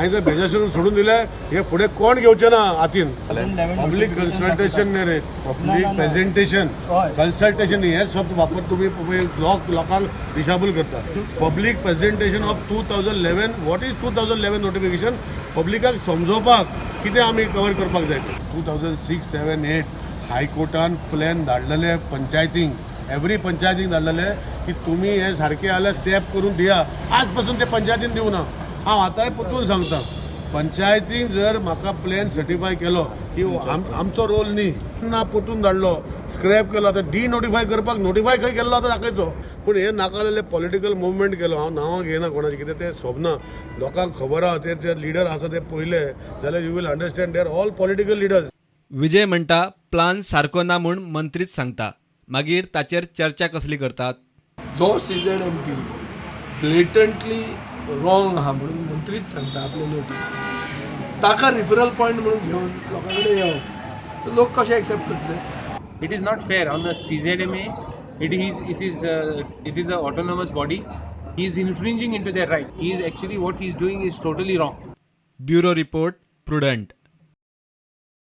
हांवें जर बेजासून सोडून दिले, हे फुडें कोण घेवचे ना हातीन. पब्लीक कन्सल्टेशन न्ही रे, पब्लीक प्रेझेंटेशन. कन्सल्टेशन न्ही. हे शब्द वापर तुमी लोकांक दिशाभूल करता. Public presentation of 2011. What is 2011 notification? पब्लिकाक समजोवपाक कितें आमी कवर करपाक जाय. 2006, 7, 8 हायकोर्टान प्लॅन धाडलेले पंचायतींक, एवरी पंचायतींक धाडलेले की तुमी हे सारके जाल्यार स्टेप करून दिया. आज पासून ते पंचायतीन दिवना. हांव आतांय परतून सांगता, पंचायतीन जर म्हाका प्लॅन सर्टिफाय केलो की आमचो रोल न्ही ना, परतून धाडलो, स्क्रॅप केलो, आतां डी नोटिफाय करपाक नोटिफाय खंय केल्लो आतां दाखयचो. पूण हे नाका जाल्ले पॉलिटिकल मुवमेंट केलो. हांव नांवां घेयना कोणाचें, कितें तें सोबना. लोकांक खबर आहा. ते जे लिडर आसा ते पयले जाल्यार you will understand, they are all political leaders. Vijay म्हणटा, प्लान सारको ना म्हूण मंत्रीच सांगता, मागीर ताचेर चर्चा कसली करतात? जो सीझेडएमपी ब्लेटंटली रॉंग आहा म्हणून मंत्रीच सांगता आपले नोटीस, ताका रिफरल पॉयंट म्हणून घेवन लोकां कडेन येवप, तर लोक कशें एक्सेप्ट करतले? It is not fair on the CZMA. It is a autonomous body. He is infringing into their rights. He is actually, what he is doing is totally wrong. Bureau report, Prudent.